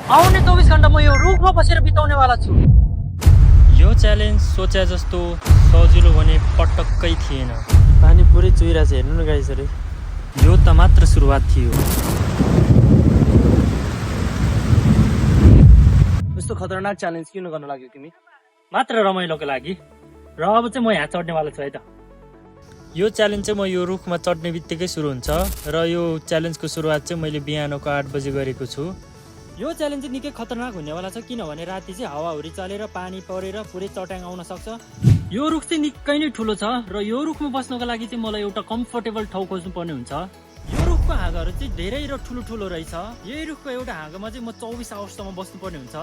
आउने 24 घण्टा म यो रुखमा बसेर बिताउनेवाला छु। यो च्यालेन्ज सोचे जस्तो सजिलो भने पटक्कै थिएन। पानी पुरै चुइरहेछ, हेर्नु न गाइसहरू। यो त मात्र सुरुवात थियो। यस्तो खतरनाक च्यालेन्ज किन गर्न लाग्यो तिमी? मात्र रमाइलोको लागि। र अब चाहिँ म यहाँ चढ्नेवाला छु है त। यो च्यालेन्ज चाहिँ म यो रुखमा चढ्ने बित्तिकै सुरु हुन्छ र यो च्यालेन्जको सुरुवात चाहिँ मैले बिहानको 8 बजे गरेको छु। यो च्यालेन्ज चाहिँ निकै खतरनाक हुनेवाला छ, किनभने राति चाहिँ हावाहुरी चलेर पानी परेर पुरै चट्याङ आउन सक्छ। यो रुख चाहिँ निकै नै ठुलो छ र यो रुखमा बस्नको लागि चाहिँ मलाई एउटा कम्फर्टेबल ठाउँ खोज्नुपर्ने हुन्छ। यो रुखको हाँगाहरू चाहिँ धेरै र ठुलो रहेछ। यही रुखको एउटा हाँगामा चाहिँ म 24 आवर्ससम्म बस्नुपर्ने हुन्छ।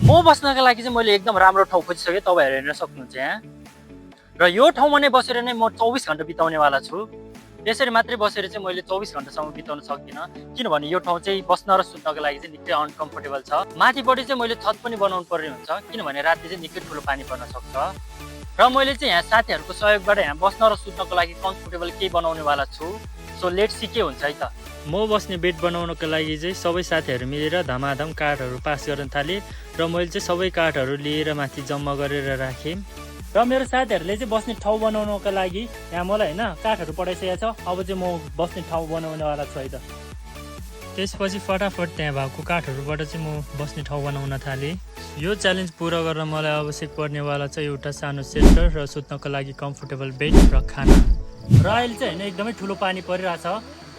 म बस्नका लागि चाहिँ मैले एकदम राम्रो ठाउँ खोजिसकेँ, तपाईँहरू हेर्न सक्नुहुन्छ यहाँ। र यो ठाउँमा नै बसेर नै म 24 घण्टा बिताउनेवाला छु। यसरी मात्रै बसेर चाहिँ मैले 24 घण्टासम्म बिताउन सक्दिनँ, किनभने यो ठाउँ चाहिँ बस्न र सुत्नको लागि चाहिँ निकै अनकम्फर्टेबल छ। माथिपट्टि चाहिँ मैले छत पनि बनाउनु पर्ने हुन्छ, किनभने राति चाहिँ निकै ठुलो पानी पर्न सक्छ। र मैले चाहिँ यहाँ साथीहरूको सहयोगबाट यहाँ बस्न र सुत्नको लागि कम्फर्टेबल केही बनाउनेवाला छु। सो लेट्स सी के हुन्छ है त। म बस्ने बेड बनाउनको लागि चाहिँ सबै साथीहरू मिलेर धमाधम काठहरू पास गर्न थालेँ र मैले चाहिँ सबै काठहरू लिएर माथि जम्मा गरेर राखेँ। र मेरो साथीहरूले चाहिँ बस्ने ठाउँ बनाउनको लागि यहाँ मलाई होइन काठहरू पठाइसकेको छ। अब चाहिँ म बस्ने ठाउँ बनाउनेवाला छु है त। त्यसपछि फटाफट त्यहाँ भएको काठहरूबाट चाहिँ म बस्ने ठाउँ बनाउन थालेँ। यो च्यालेन्ज पुरा गर्न मलाई आवश्यक पर्नेवाला चाहिँ एउटा सानो सेल्टर र सुत्नको लागि कम्फर्टेबल बेड र खाना। र अहिले चाहिँ होइन एकदमै ठुलो पानी परिरहेछ।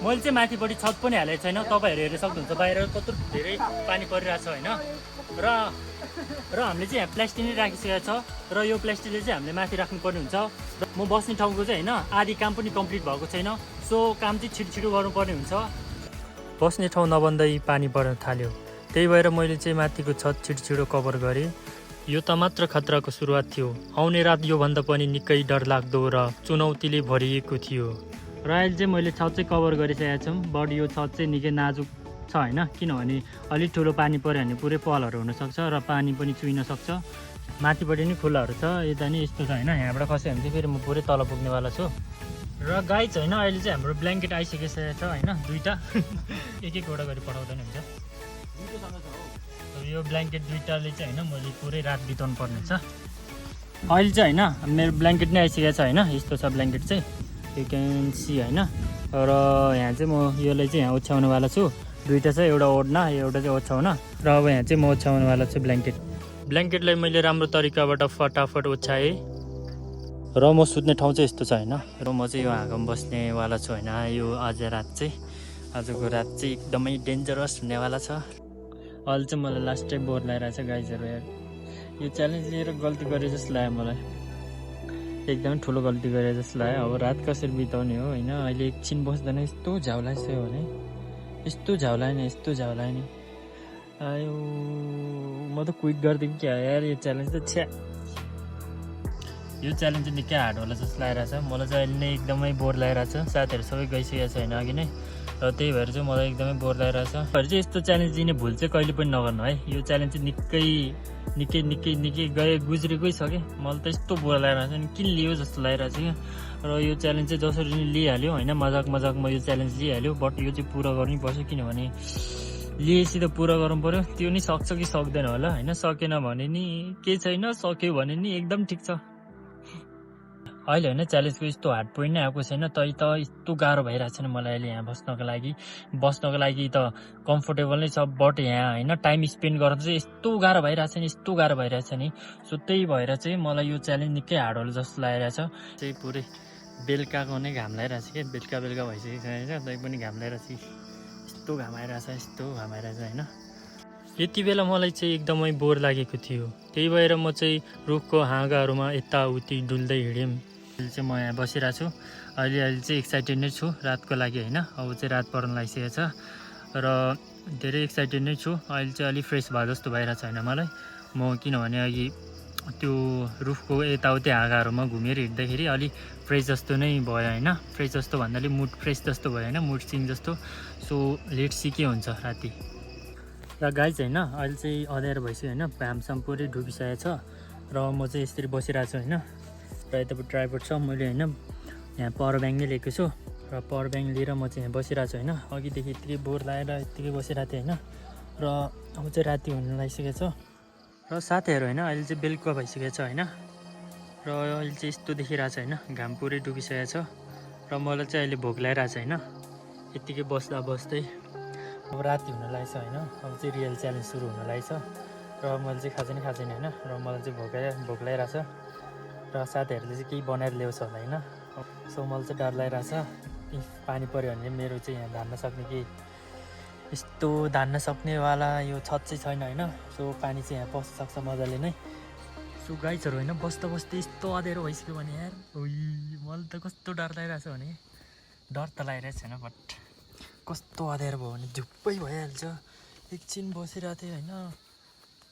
मैले चाहिँ माथिपट्टि छत पनि हालेको छैन, तपाईँहरू हेर्न सक्नुहुन्छ बाहिर कत्रो धेरै पानी परिरहेछ होइन। र हामीले चाहिँ यहाँ प्लास्टिक नै राखिसकेको छ र यो प्लास्टिकले चाहिँ हामीले माथि राख्नुपर्ने हुन्छ। र म बस्ने ठाउँको चाहिँ होइन आधी काम पनि कम्प्लिट भएको छैन, सो काम चाहिँ छिटो गर्नुपर्ने हुन्छ। बस्ने ठाउँ नबन्दै पानी पर्न थाल्यो, त्यही भएर मैले चाहिँ माथिको छत छिटो कभर गरेँ। यो त मात्र खतराको सुरुवात थियो। आउने रात योभन्दा पनि निकै डरलाग्दो र चुनौतीले भरिएको थियो। र अहिले चाहिँ मैले छत चाहिँ कभर गरिसकेको छु, बट यो छत चाहिँ निकै नाजुक छ होइन, किनभने अलिक ठुलो पानी पऱ्यो भने पुरै पलहरू हुनसक्छ र पानी पनि चुइन सक्छ। माथिपट्टि नै खुल्लाहरू छ, यता नि यस्तो छ होइन। यहाँबाट खस्यो भने चाहिँ फेरि म पुरै तल पुग्नेवाला छु। र गाइज होइन अहिले चाहिँ हाम्रो ब्ल्याङ्केट आइसकेको छ होइन, दुईवटा एकवटा गरी पठाउँदा नि हुन्छ। यो ब्ल्याङ्केट दुईवटाले चाहिँ होइन मैले पुरै रात बिताउनु पर्ने छ। अहिले चाहिँ होइन मेरो ब्ल्याङ्केट नै आइसकेको छ होइन, यस्तो छ ब्ल्याङ्केट चाहिँ, यु क्यान सी होइन। र यहाँ चाहिँ म यसलाई चाहिँ यहाँ ओछ्याउनेवाला छु। दुईवटा छ, एउटा ओढ्न एउटा चाहिँ ओछ्याउन। र अब यहाँ चाहिँ म ओछ्याउनेवाला छु ब्ल्याङ्केटलाई मैले राम्रो तरिकाबाट फटाफट ओछ्याएँ। र म सुत्ने ठाउँ चाहिँ यस्तो छ होइन। र म चाहिँ यो हाँगामा बस्नेवाला छु होइन। यो आजको रात चाहिँ एकदमै डेन्जरस हुनेवाला छ। अहिले चाहिँ मलाई लास्ट टाइम बोर लगाइरहेछ गाइजहरू। यार यो च्यालेन्ज लिएर गल्ती गरे जस्तो लाग्यो मलाई, एकदमै ठुलो गल्ती गरे जस्तो लाग्यो। अब रात कसरी बिताउने हो होइन। अहिले एकछिन बस्दैन यस्तो झ्याउ लाग्यो भने, यस्तो झ्याउ लाग्यो नि आयो। म त क्विट गरिदिउँ क्या यार, यो च्यालेन्ज त छ्या। यो च्यालेन्ज चाहिँ निकै हार्ड होला जस्तो लागिरहेछ मलाई चाहिँ। अहिले नै एकदमै बोर लागिरहेछ, साथीहरू सबै गइसकेको छ होइन अघि नै, र त्यही भएर चाहिँ मलाई एकदमै बोर लागिरहेछ। चाहिँ यस्तो च्यालेन्ज दिने भुल चाहिँ कहिले पनि नगर्नु है। यो च्यालेन्ज चाहिँ निकै गुज्रेकै छ कि। मलाई त यस्तो बोर लागिरहेछ नि, किन लियो जस्तो लागिरहेछ क्या। र यो च्यालेन्ज चाहिँ जसरी नि लिइहाल्यो होइन, मजाकमा यो च्यालेन्ज लिइहाल्यो, बट यो चाहिँ पुरा गर्नै पर्छ, किनभने लिएपछि त पुरा गर्नु पर्यो। त्यो नि सक्छ कि सक्दैन होला होइन। सकेन भने नि केही छैन, सक्यो भने नि एकदम ठिक छ। अहिले होइन च्यालेन्जको यस्तो हार्ड पोइन्ट नै आएको छैन, तै त यस्तो गाह्रो भइरहेको छैन मलाई अहिले यहाँ बस्नको लागि त कम्फोर्टेबल नै छ, बट यहाँ होइन टाइम स्पेन्ड गर्दा चाहिँ यस्तो गाह्रो भइरहेछ नि। सो त्यही भएर चाहिँ मलाई यो च्यालेन्ज निकै हार्ड होला जस्तो लागिरहेछ। चाहिँ पुरै बेलुकाको नै घाम लगाइरहेछ क्या, बेलुका भइसकेको छ तै पनि घाम लगाइरहेछ, यस्तो घाम आइरहेछ होइन। यति बेला मलाई चाहिँ एकदमै बोर लागेको थियो, त्यही भएर म चाहिँ रुखको हाँगाहरूमा यताउति डुल्दै हिँडेँ। अहिले चाहिँ म यहाँ बसिरहेको छु। अहिले चाहिँ एक्साइटेड नै छु रातको लागि होइन। अब चाहिँ रात पर्न लागिसकेको छ र धेरै एक्साइटेड नै छु। अहिले चाहिँ अलिक फ्रेस भए जस्तो भइरहेछ होइन मलाई। म किनभने अघि त्यो रुखको यताउति हाँगाहरूमा घुमेर हिँड्दाखेरि अलिक फ्रेस जस्तो नै भयो होइन। फ्रेस जस्तो भन्नाले मुड फ्रेस जस्तो भयो होइन, मुड स्विङ जस्तो। सो लेट्स सी के हुन्छ राति। र गाइज होइन अहिले चाहिँ अँध्यारो भइसक्यो होइन, घामसाम पुरै डुबिसकेको छ र म चाहिँ यसरी बसिरहेको छु होइन। र यतापट्टि ट्राइपड छ, मैले होइन यहाँ पावर ब्याङ्क नै लिएको छु र पावर ब्याङ्क लिएर म चाहिँ यहाँ बसिरहेको छु होइन। अघिदेखि यत्तिकै बोर लागेर यत्तिकै बसिरहेको थिएँ होइन। र अब चाहिँ राति हुन लागिसकेको छ र साथीहरू होइन अहिले चाहिँ बेलुका भइसकेको छ होइन र अहिले चाहिँ यस्तो देखिरहेको छ होइन घाम पुरै डुबिसकेको छ र मलाई चाहिँ अहिले भोक लागिरहेको छ होइन यत्तिकै बस्दा बस्दै अब राति हुन लागेको छ होइन अब चाहिँ रियल च्यालेन्ज सुरु हुन लागेको छ र मैले चाहिँ खाँदैन होइन र मलाई चाहिँ भोक लागिरहेको छ र साथीहरूले चाहिँ केही बनाएर ल्याउँछ होला होइन सो मलाई चाहिँ डर लागिरहेको छ इफ पानी पऱ्यो भने मेरो चाहिँ यहाँ धान्न सक्ने कि यस्तो धान्न सक्नेवाला यो छत चाहिँ छैन होइन सो पानी चाहिँ यहाँ पस्न सक्छ मजाले नै सो गाइजहरू होइन बस्दा बस्दै यस्तो अँध्यारो भइसक्यो भने यार मलाई त कस्तो डर लागिरहेको छ भने डर त लागिरहेको छैन बट कस्तो अँध्यारो भयो भने झुप्पै भइहाल्छ एकछिन बसिरहेको थिएँ होइन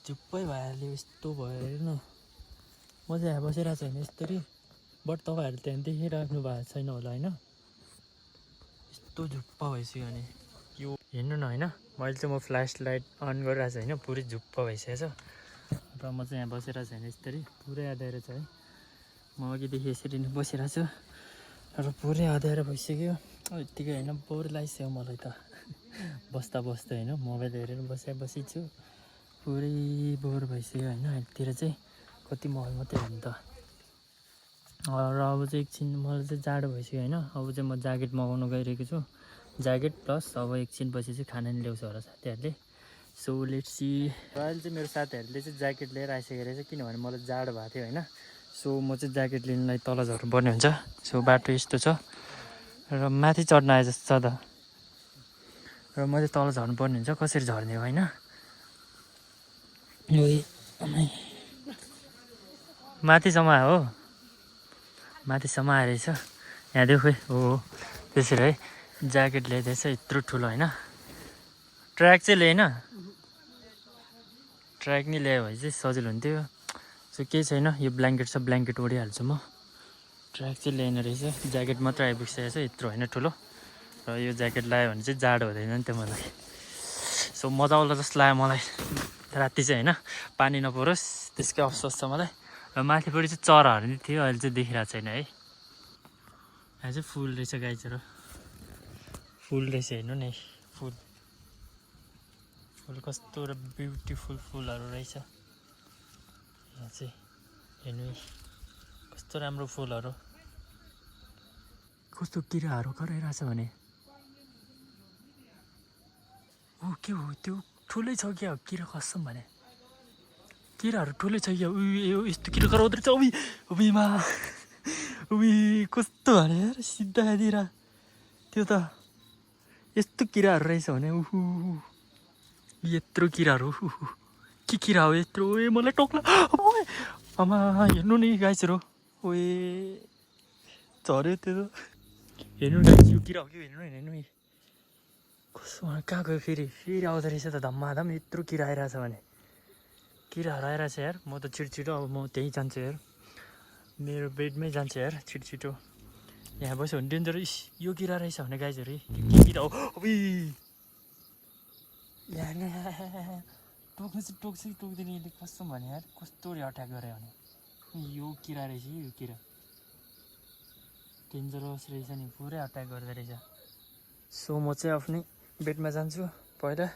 झुप्पै भइहाल्यो यस्तो भयो हेर्नु म चाहिँ यहाँ बसिरहेको छु होइन यस्तरी बट तपाईँहरूले त्यहाँ देखिराख्नु भएको छैन होला होइन यस्तो झुप्पा भइसक्यो भने यो हेर्नु न होइन मैले चाहिँ म फ्ल्यास लाइट अन गरिरहेको छु होइन पुरै झुप्पा भइसकेको छ र म चाहिँ यहाँ बसिरहेको छु होइन यस्तरी पुरै अँध्यारो छ है म अघिदेखि यसरी नै बसिरहेको छु र पुरै अँध्यारो भइसक्यो यत्तिकै होइन बोर लागिसक्यो मलाई त बस्दा बस्दै होइन मोबाइल हेरेर बसी छु पुरै बोर भइसक्यो होइन यतितिर चाहिँ कति मोबाइल मात्रै हो नि त र अब चाहिँ एकछिन मलाई चाहिँ जाडो भइसक्यो होइन अब चाहिँ म ज्याकेट मगाउनु गइरहेको छु ज्याकेट प्लस अब एकछिनपछि चाहिँ खाना नि ल्याउँछ होला साथीहरूले सो लेट्स सी र अहिले चाहिँ मेरो साथीहरूले चाहिँ ज्याकेट लिएर आइसकेको रहेछ किनभने मलाई जाडो भएको थियो होइन सो म चाहिँ ज्याकेट लिनलाई तल झर्नुपर्ने हुन्छ सो बाटो यस्तो छ र माथि चढ्न आए जस्तो छ त र म चाहिँ तल झर्नुपर्ने हुन्छ कसरी झर्ने हो होइन माथिसम्म हो माथिसम्म आएर रहेछ यहाँ देऊ खोइ हो त्यसरी है ज्याकेट ल्याइदिएछ यत्रो ठुलो होइन ट्र्याक चाहिँ ल्याएन ट्र्याक नि ल्यायो भने चाहिँ सजिलो हुन्थ्यो सो केही छैन यो ब्ल्याङ्केट छ ब्ल्याङ्केट ओढिहाल्छु म ट्र्याक चाहिँ ल्याएन रहेछ ज्याकेट मात्र आइपुगिसकेको छ यत्रो होइन ठुलो र यो ज्याकेट लगायो भने चाहिँ जाडो हुँदैन नि त मलाई सो मजा आउला जस्तो लाग्यो मलाई राति चाहिँ होइन पानी नपरोस् त्यसकै अफसोस छ मलाई र माथिपट्टि चाहिँ चराहरू नि थियो अहिले चाहिँ देखिरहेको छैन है यहाँ चाहिँ फुल रहेछ गाइजहरू फुल रहेछ हेर्नु नि फुल फुल कस्तो र ब्युटिफुल फुलहरू रहेछ यहाँ चाहिँ हेर्नु कस्तो राम्रो फुलहरू कस्तो किराहरू कराइरहेछ भने ओ के हो त्यो ठुलै छ क्या किरा कसम भने किराहरू ठुलै छ क्या उयो यस्तो किरा कराउँदो रहेछ उभिमा उभि कस्तो भने यार सिधा दिएर त्यो त यस्तो किराहरू रहेछ भने उहु यत्रो किराहरू के किरा हो यत्रो ए मलाई टोक्ला आमा हेर्नु नि गाइसहरू ओए झऱ्यो त्यो त हेर्नु गाइस यो किरा हो कि हेर्नु नि कस्तो कहाँ गयो फेरि आउँदो रहेछ त धम्माधम यत्रो किरा आइरहेछ भने किराहरू आइरहेछ यार म त छिटो अब म त्यहीँ जान्छु यार मेरो बेडमै जान्छु यार छिटो यहाँ बस्यो भने डेन्जर यो किरा रहेछ भने गाइजहरू के किरा हो टोक्नु चाहिँ टोक्छ कि टोक्दैन यसले कसम भने यार कस्तो अट्याक गऱ्यो भने यो किरा रहेछ यो किरा डेन्जरस रहेछ नि पुरै अट्याक गर्दो रहेछ सो म चाहिँ आफ्नै बेडमा जान्छु पहिला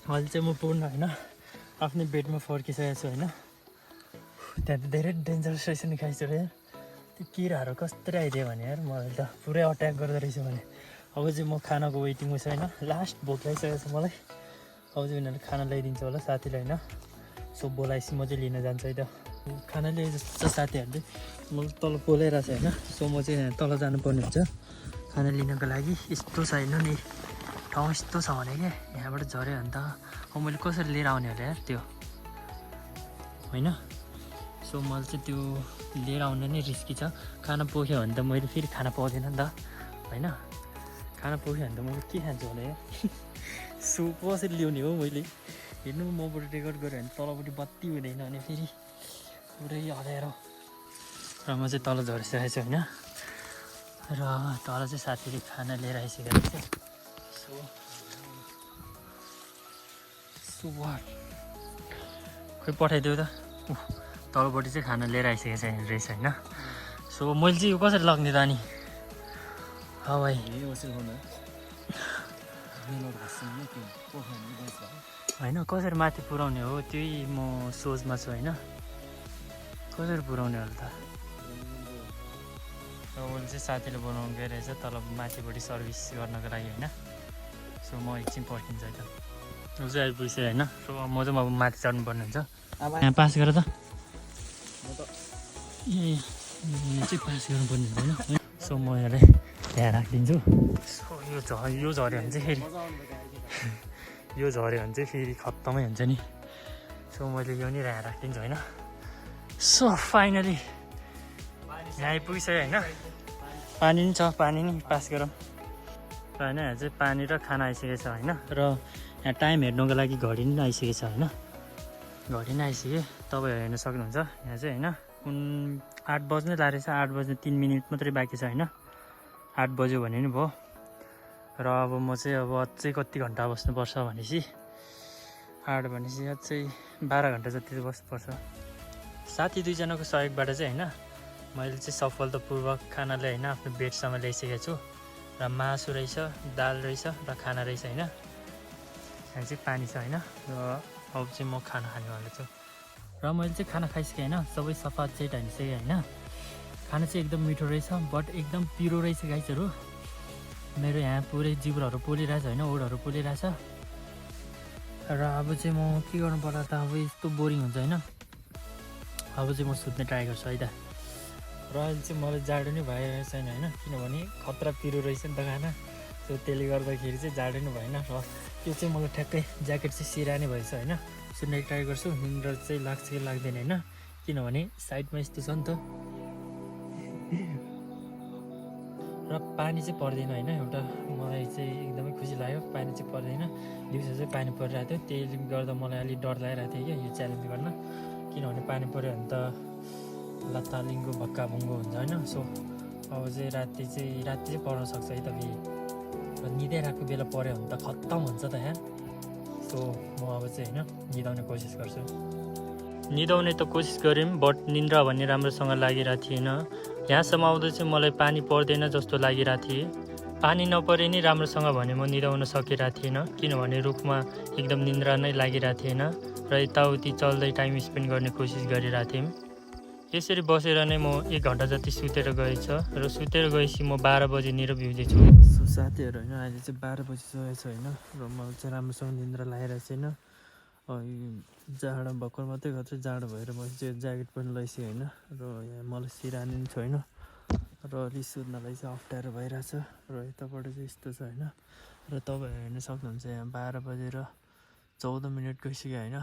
अहिले चाहिँ म पूर्ण होइन आफ्नै बेडमा फर्किसकेको छु होइन त्यहाँ त धेरै डेन्जरस रहेछ नि खाइसक्यो यार त्यो किराहरू कस्तरी आइदियो भने यार मलाई त पुरै अट्याक गर्दो रहेछ भने अब चाहिँ म खानाको वेटिङमा छु होइन लास्ट भोक लागिसकेको छ मलाई अब चाहिँ उनीहरूले खाना ल्याइदिन्छ होला साथीलाई होइन सो बोलाएपछि म चाहिँ लिन जान्छु है त खाना ल्याए जस्तो साथीहरूले मलाई तल बोलाइरहेको छ होइन सो म चाहिँ यहाँ तल जानुपर्ने हुन्छ खाना लिनको लागि यस्तो छ हेर्नु नि ठाउँ यस्तो छ भने क्या यहाँबाट झऱ्यो भने त अब मैले कसरी लिएर आउने होला यार त्यो होइन सो मैले चाहिँ त्यो लिएर आउन नै रिस्की छ खाना पोख्यो भने त मैले फेरि खाना पाउँदिनँ नि त होइन खाना पोख्यो भने त मैले के खान्छु होला यार सो कसरी ल्याउने हो मैले हेर्नु मबाट रेकर्ड गऱ्यो भने तलपट्टि बत्ती हुँदैन भने फेरि पुरै अँध्यारो र म चाहिँ तल झरिसकेको छु होइन र तल चाहिँ साथीले खाना लिएर आइसकेको छ सो वाट खोइ पठाइदेऊ त तलपट्टि चाहिँ खाना लिएर आइसकेको छ रहेछ होइन सो मैले चाहिँ यो कसरी लग्ने त अनि भाइ होइन कसरी माथि पुर्याउने हो त्यही म सोचमा छु होइन कसरी पुर्याउने होला त र उसले चाहिँ साथीले बनाउनु गइरहेछ तल माथिपट्टि सर्भिस गर्नको लागि होइन सो म एकछिन पर्खिन्छ है त ऊ चाहिँ आइपुग्छ होइन सो म चाहिँ अब माथि चढ्नुपर्ने हुन्छ यहाँ पास गर त ए यहाँ चाहिँ पास गर्नुपर्ने हुन्छ होइन सो म यहाँलाई यहाँ राखिदिन्छु सो यो झऱ्यो भने चाहिँ फेरि यो झऱ्यो भने चाहिँ फेरि खत्तमै हुन्छ नि सो मैले यो नि यहाँ राखिदिन्छु होइन सो फाइनली यहाँ आइपुगिसक्यो होइन पानी नि छ पानी नि पास गरौँ होइन यहाँ चाहिँ पानी र खाना आइसकेको छ होइन र यहाँ टाइम हेर्नुको लागि घडी नि आइसकेको छ होइन घडी नै आइसक्यो तपाईँहरू हेर्न सक्नुहुन्छ यहाँ चाहिँ होइन 8 बज्नै लागेको छ 8 बज्ने 3 मिनट मात्रै बाँकी छ होइन 8 बज्यो भने नि भयो र अब म चाहिँ अब अझै कति घन्टा बस्नुपर्छ भनेपछि 8 भनेपछि अझै 12 घन्टा जति बस्नुपर्छ साथी दुईजनाको सहयोगबाट चाहिँ होइन मैले चाहिँ सफलतापूर्वक खानाले होइन आफ्नो बेडसम्म ल्याइसकेको छु र मासु रहेछ दाल रहेछ र खाना रहेछ होइन यहाँ चाहिँ पानी छ होइन र अब चाहिँ म खाना खानेवाला छु र मैले चाहिँ खाना खाइसकेँ होइन सबै सफा चाहिँ हालिसकेँ होइन खाना चाहिँ एकदम मिठो रहेछ बट एकदम पिरो रहेछ गाइसहरू मेरो यहाँ पुरै जिब्रोहरू पोलिरहेछ होइन ओडहरू पोलिरहेछ र अब चाहिँ म के गर्नु पर्ला त अब यस्तो बोरिङ हुन्छ होइन अब चाहिँ म सुत्ने ट्राई गर्छु है त र अहिले चाहिँ मलाई जाडो नै भइरहेको छैन होइन किनभने खतरा पिरो रहेछ नि त खाना सो त्यसले गर्दाखेरि चाहिँ जाडो नै भएन र त्यो चाहिँ मलाई ठ्याक्कै ज्याकेट चाहिँ सिरानै भएछ होइन सुत्ने ट्राई गर्छु निन्द्रा चाहिँ लाग्छ कि लाग्दैन होइन किनभने साइडमा यस्तो छ नि त र पानी चाहिँ पर्दैन होइन एउटा मलाई चाहिँ एकदमै खुसी लाग्यो पानी चाहिँ पर्दैन दिउँसो चाहिँ पानी परिरहेको थियो त्यसले गर्दा मलाई अलिक डर लागिरहेको थियो क्या यो च्यालेन्ज गर्न किनभने पानी पऱ्यो भने त लत्तालिङ्गो भक्काभुङ्गो हुन्छ होइन सो अब चाहिँ राति चाहिँ पर्न सक्छ है त फेरि र निदै राखेको बेला पऱ्यो भने त खत्तम हुन्छ त यहाँ सो म अब चाहिँ होइन निदाउने कोसिस गर्छु निदाउने त कोसिस गरेँ बट निन्द्रा भन्ने राम्रोसँग लागिरहेको थिएन यहाँसम्म आउँदा चाहिँ मलाई पानी पर्दैन जस्तो लागिरहेको थिएँ पानी नपरे नि राम्रोसँग भने म निदाउन सकिरहेको थिएन किनभने रुखमा एकदम निन्द्रा नै लागिरहेको थिएन र यताउति चल्दै टाइम स्पेन्ड गर्ने कोसिस गरिरहेको थिएँ यसरी बसेर नै म 1 घन्टा जति सुतेर गएछ र सुतेर गएपछि म 12 बजीनिर भ्याउँदैछु सो साथीहरू होइन अहिले चाहिँ 12 बजिसकेको छ होइन र मलाई चाहिँ राम्रोसँग निन्द्रा लागिरहेको छैन जाडो भर्खर मात्रै गर्छ जाडो भएर मैले चाहिँ ज्याकेट पनि लगाइसकेँ होइन र यहाँ मलाई सिरानी पनि छैन र अलिक सुत्नलाई चाहिँ अप्ठ्यारो भइरहेछ र यतापट्टि चाहिँ यस्तो छ होइन र तपाईँहरू हेर्न सक्नुहुन्छ यहाँ 12 बजेर 14 मिनट गइसक्यो होइन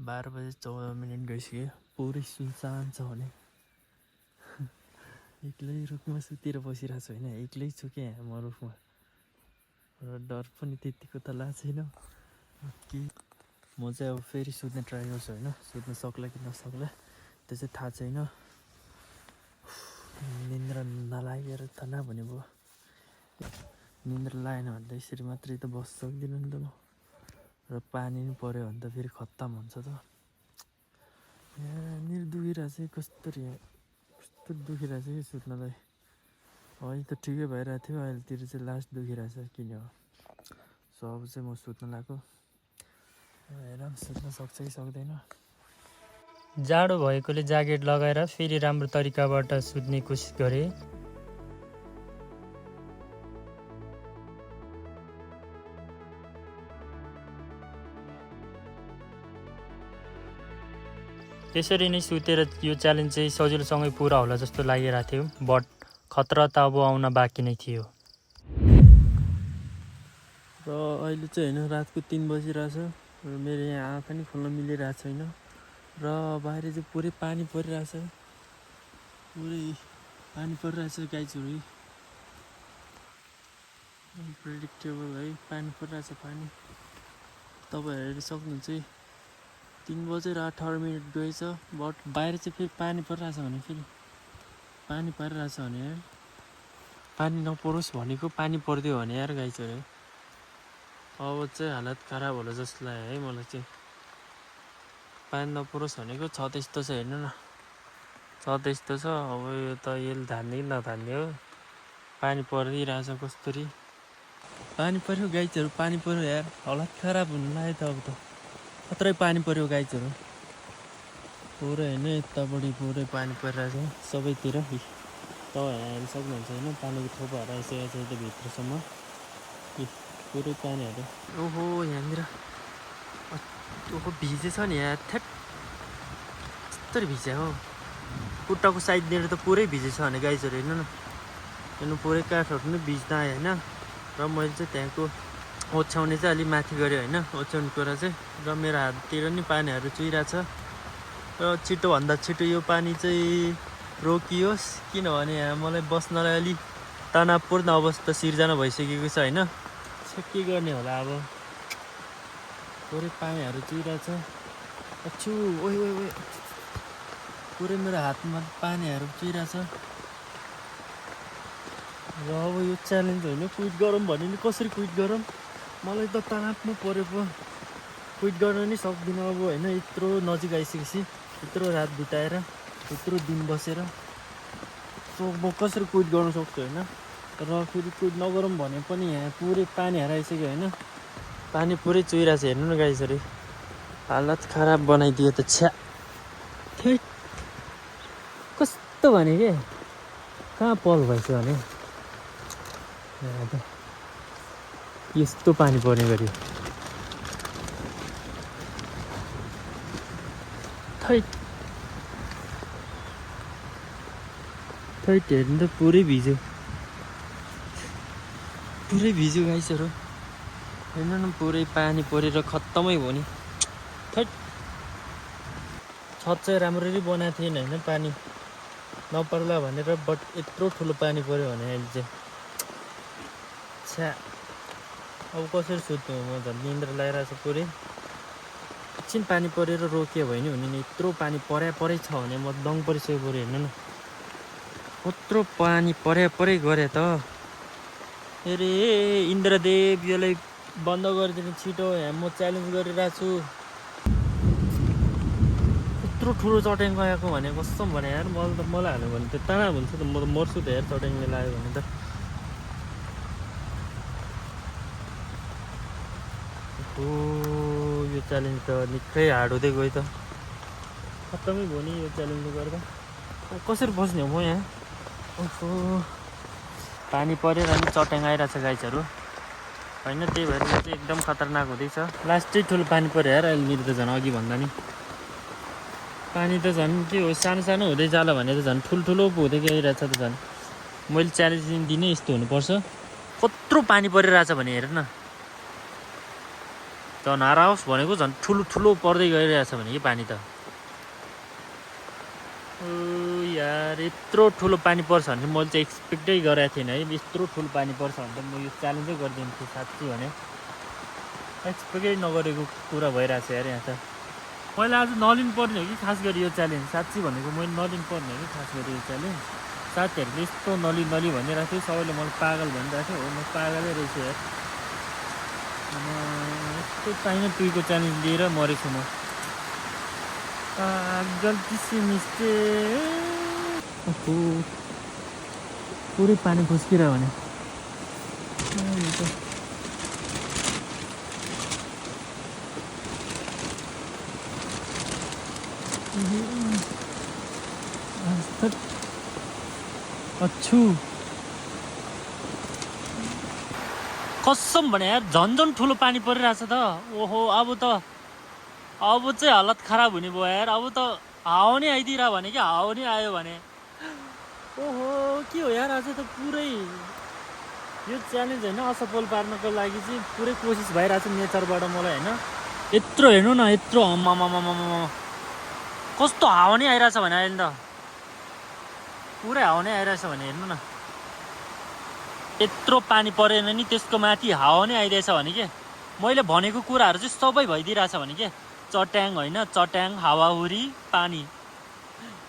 12 बजे 14 मिनट गइसक्यो पुरै सुनसान छ भने एक्लै रुखमा सुतेर बसिरहेको छु होइन एक्लै छु क्या यहाँ म रुखमा र डर पनि त्यतिको त लाग्छ छैन कि म चाहिँ अब फेरि सुत्ने ट्राई गर्छु होइन सुत्न सक्ला कि नसक्ला त्यो चाहिँ थाहा छैन निन्द्रा नलागेर त नभने भयो निन्द्रा लागेन भने त यसरी मात्रै त बस्न सक्दिनँ नि त म र पानी नि पऱ्यो भने त फेरि खत्तम हुन्छ त यहाँनिर दुखिरहेछ कस्तो दुखिरहेछ कि सुत्नलाई अहिले त ठिकै भइरहेको थियो अहिलेतिर चाहिँ लास्ट दुखिरहेछ किन हो सो अब चाहिँ म सुत्न लाग्यो हेरौँ सुत्न सक्छ कि सक्दैन जाडो भएकोले ज्याकेट लगाएर फेरि राम्रो तरिकाबाट सुत्ने कोसिस गरेँ त्यसरी नै सुतेर यो च्यालेन्ज चाहिँ सजिलोसँगै पुरा होला जस्तो लागिरहेको थियो बट खतरा त अब आउन बाँकी नै थियो र अहिले चाहिँ होइन रातको 3 बजिरहेछ र मेरो यहाँ आँखा नि खोल्न मिलिरहेको छैन र बाहिर चाहिँ पुरै पानी परिरहेछ गाइजहरू अनप्रेडिक्टेबल है पानी परिरहेछ पानी तपाईँहरू हेर्न सक्नुहुन्छ 3 बजेर 18 मिनट गएछ बट बाहिर चाहिँ फेरि पानी परिरहेछ भने फेरि पानी परिरहेछ भने यार पानी नपरोस् भनेको पानी परिदियो भने यार गाइजहरू अब चाहिँ हालत खराब होला जस्तो लाग्यो है मलाई चाहिँ पानी नपरोस् भनेको छ त्यस्तो छ हेर्नु न छ त्यस्तो छ अब यो त यसले धान्ने कि नधान्ने हो पानी परिदिइरहेछ कस्तरी पानी पर्यो गाइजहरू पानी पर्यो यार हालत खराब हुनु लाग्यो त अब त खत्रै पानी पर्यो गाइजहरू पुरै होइन यतापट्टि पुरै पानी परिरहेको छ सबैतिर तपाईँ हेर्न सक्नुहुन्छ होइन पानीको थोपाहरू आइसकेको छ यता भित्रसम्म पुरै पानीहरू ओहो यहाँनिर ओहो भिजेछ नि यहाँ थेट यस्तरी भिज्या हो खुट्टाको साइडनिर त पुरै भिजेछ भने गाइजहरू हेर्नु न हेर्नु पुरै काठहरू पनि भिज्न आयो होइन र मैले चाहिँ त्यहाँको ओछ्याउने चाहिँ अलिक माथि गरेँ होइन ओछ्याउने कुरा चाहिँ र मेरो हाततिर नि पानीहरू चुहिरहेछ र छिटोभन्दा छिटो यो पानी चाहिँ रोकियोस् किनभने यहाँ मलाई बस्नलाई अलिक तनावपूर्ण अवस्था सिर्जना भइसकेको छ होइन के गर्ने होला अब पुरै पानीहरू चुहिरहेछ अछु ओइ ओइ ओइ पुरै मेरो हातमा पानीहरू चुहिरहेछ र अब यो च्यालेन्ज होइन क्विट गरौँ भने नि कसरी क्विट गरौँ मलाई त तनावमा पऱ्यो पो क्विट गर्न नि सक्दिनँ अब होइन यत्रो नजिक आइसकेपछि यत्रो रात बिताएर यत्रो दिन बसेर सो म कसरी क्विट गर्न सक्छु होइन र फेरि क्विट नगरौँ भने पनि यहाँ पुरै पानीहरू आइसक्यो होइन पानी पुरै चुहिरहेको छ हेर्नु न गाइजहरू हालत खराब बनाइदियो त छ्या थै कस्तो भने के कहाँ पल भएछ भने यस्तो पानी पर्ने गरी थैट हेर्नु त पुरै भिज्यो गाइसहरू हेर्नु न पुरै पानी परेर खत्तमै भयो नि थैट छत चाहिँ राम्ररी बनाएको थिएन होइन पानी नपर्ला भनेर बट यत्रो ठुलो पानी पऱ्यो भने अहिले चाहिँ छ्या अब कसरी सुत्नु म झन् निन्द्रा लगाइरहेको छ पुरै एकछिन पानी परेर रोकियो भने हुने नि यत्रो पानी परै छ भने म दङ परिसक्यो पऱ्यो हेर्नु न कत्रो पानी परै गरे त अरे इन्द्रदेव यसलाई बन्द गरिदिनु छिटो यहाँ म च्यालेन्ज गरिरहेको छु यत्रो ठुलो चट्याङ गएको भने कस्तो भने यार मलाई हाल्यो भने त तनाव हुन्छ त म त मर्छु त यार चट्याङले लाग्यो भने त यो च्यालेन्ज त निकै हार्ड हुँदै गयो त खत्तमै भयो नि यो च्यालेन्जले गर्दा कसरी बस्ने हो म यहाँ ओहो पानी परेर नि चट्याङ आइरहेछ गाइजहरू होइन त्यही भएर चाहिँ एकदम खतरनाक हुँदैछ लास्टै ठुलो पानी पऱ्यो यार अहिले मेरो त झन् अघि भन्दा नि पानी त झन् के हो सानो हुँदै जाला भने त झन् ठुल्ठुलो पो हुँदै गइरहेछ त झन् मैले च्यालेन्ज दिनै यस्तो हुनुपर्छ कत्रो पानी परिरहेछ भने हेर न झन् हराओस् भनेको झन् ठुलो पर्दै गइरहेछ भने कि पानी त यार यत्रो ठुलो पानी पर्छ भने मैले चाहिँ एक्सपेक्टै गरेको थिएन है यत्रो ठुलो पानी पर्छ भने त म यो च्यालेन्जै गरिदिन्थेँ साँच्ची भने एक्सपेक्टै नगरेको कुरा भइरहेछ यार यहाँ त मैले आज नलिनु पर्ने हो कि खास गरी यो च्यालेन्ज साँच्ची भनेको मैले नलिनु पर्ने हो कि खास गरी यो च्यालेन्ज साथीहरूले यस्तो नलि भनिरहेको थियो सबैले मलाई पागल भनिरहेको थियो हो म पागलै रहेछु यार यस्तो चाहिने तुईको च्यालेन्ज लिएर मरेछु म गल्ती से मिस्टेक पुरै पानी खुस्किरह्यो भने अच्छु कसम भने यार झन् ठुलो पानी परिरहेछ त ओहो अब चाहिँ हालत खराब हुने भयो यार अब त हावा नै आइदिएर भने कि हावा नै आयो भने ओहो के हो यार आज त पुरै यो च्यालेन्ज होइन असफल पार्नको लागि चाहिँ पुरै कोसिस भइरहेको छ नेचरबाट मलाई होइन यत्रो हेर्नु न यत्रो कस्तो हावा नै आइरहेछ भने अहिले त पुरै हावा नै आइरहेछ भने हेर्नु न यत्रो पानी परेन नि त्यसको माथि हावा नै आइरहेछ भने के मैले भनेको कुराहरू चाहिँ सबै भइदिइरहेछ भने के चट्याङ होइन चट्याङ हावाहुरी पानी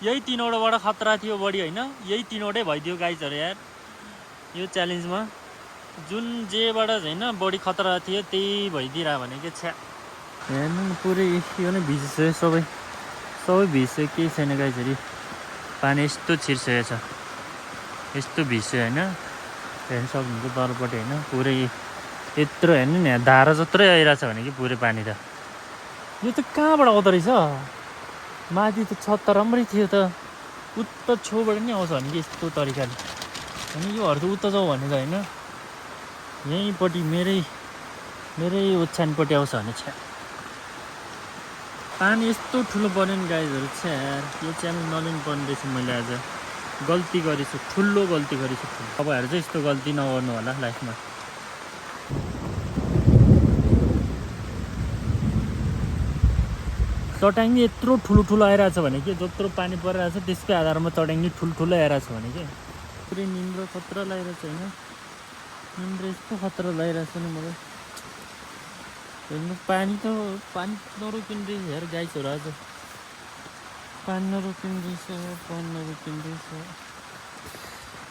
यही तिनवटाबाट खतरा थियो बढी होइन यही तिनवटै भइदियो गाइजहरू यार यो च्यालेन्जमा जुन जेबाट होइन बढी खतरा थियो त्यही भइदिइरह्यो भने के छ्या हेर्नु पुरै यो नै भिजिसक्यो सबै भिजिसक्यो केही छैन गाइजहरू पानी यस्तो छिर्सकेको छ यस्तो भिज्यो होइन हेर्नु सक्नुहुन्छ तलपट्टि होइन पुरै यत्रो हेर्नु नि धारा जत्रै आइरहेछ भने कि पुरै पानी त यो त कहाँबाट आउँदो रहेछ माथि त छत त राम्रै थियो त उता छेउबाट नि आउँछ भने कि यस्तो तरिकाले अनि योहरू त उता जाउँ भने त होइन यहीँपट्टि मेरै ओछ्यानपट्टि आउँछ भने छ्या पानी यस्तो ठुलो पर्यो नि गाइजहरू छ्या यो च्यानल नलिनु पर्ने रहेछ मैले आज गल्ती गरेछु ठुलो गल्ती गरेछु तपाईँहरू चाहिँ यस्तो गल्ती नगर्नु होला लाइफमा चट्याङ्गी यत्रो ठुलो आइरहेछ भने कि जत्रो पानी परिरहेछ त्यसकै आधारमा चट्याङ्गी ठुल्ठुलो आइरहेछ भने कि पुरै निन्द्रो खतरा लगाइरहेछ होइन निन्द्रो यस्तो खतरा लगाइरहेछ नि मलाई हेर्नु पानी नरोकिने रहेछ हेर गाइसहरू आज पानी नरोकिने रहेछ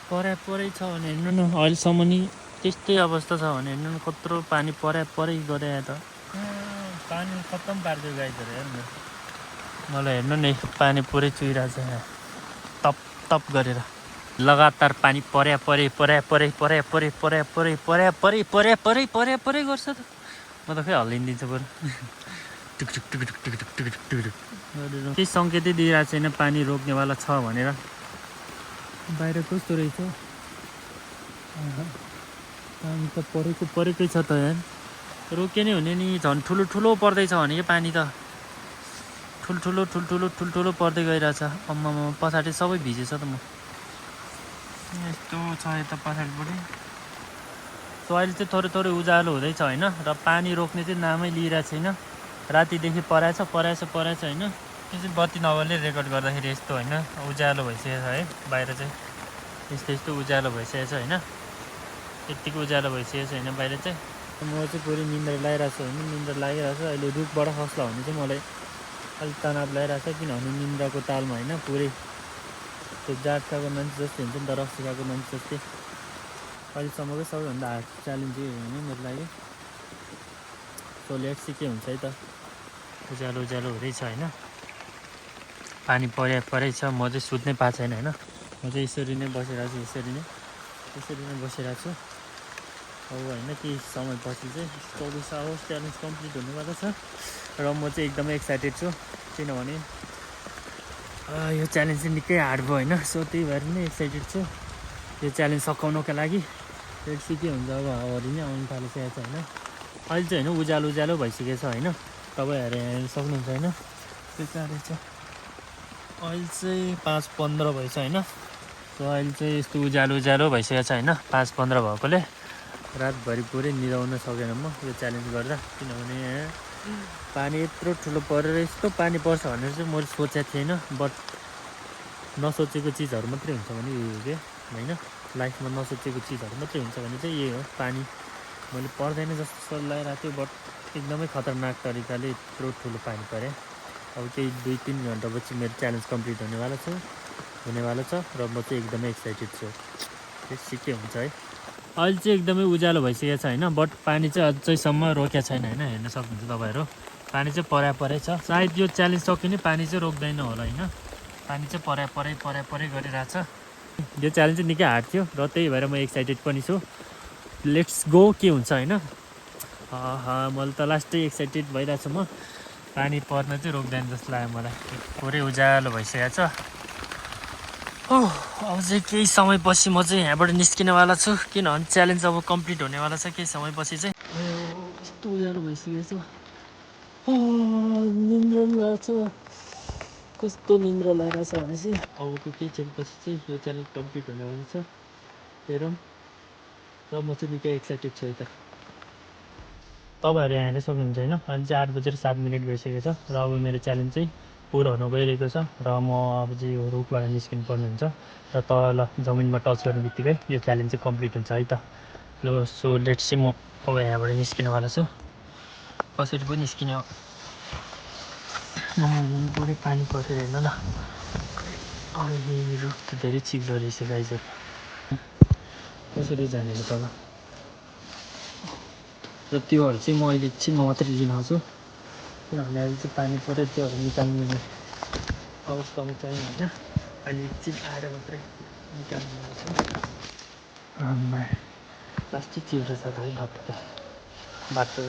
परै छ भने हेर्नु न अहिलेसम्म नि त्यस्तै अवस्था छ भने हेर्नु न कत्रो पानी परै गरे त पानी खत्तम पारिदियो गाइसहरू हेर्नु मलाई हेर्नु नि पानी पुरै चुइरहेछ यहाँ तप गरेर लगातार पानी परे गर्छ त म त खै हल्लिदिन्छु बरु केही सङ्केतै दिइरहेको छैन पानी रोक्नेवाला छ भनेर बाहिर कस्तो रहेछ पानी त परेकै छ त यहाँ रोके नै हुने नि झन् ठुलो पर्दैछ भने कि पानी त ठुल्ठुलो पर्दै गइरहेछ अम्मामा पछाडि सबै भिजेछ त म यस्तो छ यता पछाडिपट्टि सो अहिले चाहिँ थोरै उज्यालो हुँदैछ होइन र पानी रोक्ने चाहिँ नामै लिइरहेको छैन रातिदेखि पराएछ होइन त्यो चाहिँ बत्ती नभएले रेकर्ड गर्दाखेरि यस्तो होइन उज्यालो भइसकेको छ है बाहिर चाहिँ यस्तो उज्यालो भइसकेको छ होइन यत्तिको उज्यालो भइसकेको छ होइन बाहिर चाहिँ म चाहिँ पुरै निन्द्रा लगाइरहेको छु होइन निन्द्रा लागिरहेको छ अहिले रुखबाट खस्ला भने चाहिँ मलाई अलिक तनाव लगाइरहेको छ किनभने निन्द्राको तालमा होइन पुरै त्यो जात खाएको मान्छे जस्तै हुन्छ नि त रक्सी खाएको मान्छे जस्तै अहिलेसम्मकै सबैभन्दा हार्ड च्यालेन्ज यही हो मेरो लागि सो लेट्स के हुन्छ है त उज्यालो हुँदैछ होइन पानी परै छ म चाहिँ सुत्नै पाएको छैन होइन म चाहिँ यसरी नै बसिरहेको छु अब होइन केही समयपछि चाहिँ 24 आवर्स च्यालेन्ज कम्प्लिट हुनेवाला छ र म चाहिँ एकदमै एक्साइटेड छु किनभने यो च्यालेन्ज चाहिँ निकै हार्ड भयो होइन सो त्यही भएर नै एक्साइटेड छु यो च्यालेन्ज सकाउनको लागि लेट्स के हुन्छ अब हावाहरू नै आउनु थालिसकेको छ होइन अहिले चाहिँ होइन उज्यालो भइसकेको छ होइन तपाईँहरू हेर्न सक्नुहुन्छ होइन त्यो चाहिँ छ अहिले चाहिँ 5:15 भएछ होइन सो अहिले चाहिँ यस्तो उज्यालो भइसकेको छ होइन 5:15 भएकोले रातभरि पुरै निदाउन सकेन म यो च्यालेन्ज गर्दा किनभने पानी यत्रो ठुलो परेर यस्तो पानी पर्छ भनेर चाहिँ मैले सोचेको थिएन बट नसोचेको चिजहरू मात्रै हुन्छ भने यही हो क्या होइन लाइफमा नसोचेको चिजहरू मात्रै हुन्छ भने चाहिँ यही हो पानी मैले पर्दैन जस्तो लगाइरहेको थियो बट एकदमै खतरनाक तरिकाले यत्रो ठुलो पानी परे अब केही 2-3 घन्टापछि मेरो च्यालेन्ज कम्प्लिट हुनेवाला छ र म चाहिँ एकदमै एक्साइटेड छु त्यसै के हुन्छ है अहिले चाहिँ एकदमै उज्यालो भइसकेको छ होइन बट पानी चाहिँ अझैसम्म रोकेको छैन होइन हेर्न सक्नुहुन्छ तपाईँहरू पानी चाहिँ परै छ सायद यो च्यालेन्ज सकिने पानी चाहिँ रोक्दैन होला होइन पानी चाहिँ परै गरिरहेछ यो च्यालेन्ज चाहिँ निकै हार्ड थियो र त्यही भएर म एक्साइटेड पनि छु लेट्स गो के हुन्छ होइन मैले त लास्टै एक्साइटेड भइरहेको छु म पानी पर्न चाहिँ रोक्दैन जस्तो लाग्यो मलाई पुरै उज्यालो भइसकेको छ अब चाहिँ केही समयपछि म चाहिँ यहाँबाट निस्किनेवाला छु किनभने च्यालेन्ज अब कम्प्लिट हुनेवाला छ केही समयपछि चाहिँ यस्तो उज्यालो भइसकेको छ निन्द्रा लाग्छ कस्तो निन्द्रा लागेको छ भने चाहिँ अबको केही क्षणपछि चाहिँ यो च्यालेन्ज कम्प्लिट हुनेवाला छ हेरौँ र म चाहिँ निकै एक्साइटेड छु यता तपाईँहरू हेर्न सक्नुहुन्छ होइन अहिले चाहिँ 8:07 भइसकेको छ र अब मेरो च्यालेन्ज चाहिँ पुरा हुन गइरहेको छ र म अब चाहिँ यो रुखबाट निस्किनु पर्ने हुन्छ र तल जमिनमा टच गर्ने बित्तिकै यो च्यालेन्ज चाहिँ कम्प्लिट हुन्छ है त ल सो लेट्स चाहिँ म अब यहाँबाट निस्किनेवाला छु कसरी पनि निस्किने हो पुरै पानी परेर हेर्नु न रुख त धेरै चिप्लो रहेछ गाइजहरू कसरी जाने तल र त्योहरू चाहिँ म अहिले एकछिनमा मात्रै लिन आउँछु किनभने अहिले चाहिँ पानी पऱ्यो त्योहरू निकाल्ने अवस्थामा चाहिँ होइन अहिले एकछिन आएर मात्रै निकाल्नु आउँछु प्लास्टिक चिप्लो छ है बाटो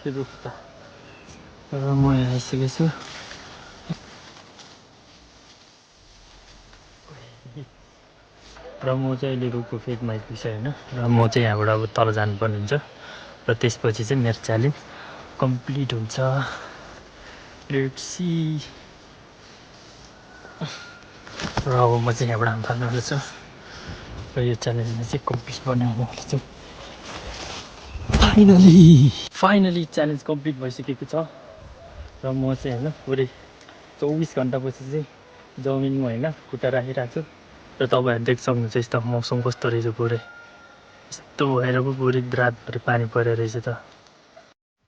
रुख त र म यहाँ आइसकेको छु र म चाहिँ अहिले रुखको फेदमा आइपुग्छु होइन र म चाहिँ यहाँबाट अब तल जानुपर्ने हुन्छ र त्यसपछि चाहिँ मेरो च्यालेन्ज कम्प्लिट हुन्छ लेट्स सी र अब म चाहिँ यहाँबाट थाल्नु छु र यो च्यालेन्जलाई चाहिँ कम्प्लिट बनाउनु छु फाइनली च्यालेन्ज कम्प्लिट भइसकेको छ र म चाहिँ होइन पुरै 24 घन्टापछि चाहिँ जमिनमा होइन खुट्टा राखिरहेको छु र तपाईँहरू देख्न सक्नुहुन्छ यस्तो मौसम कस्तो रहेछ पुरै यस्तो भएर पो पुरै रातभरि पानी परेर रहेछ त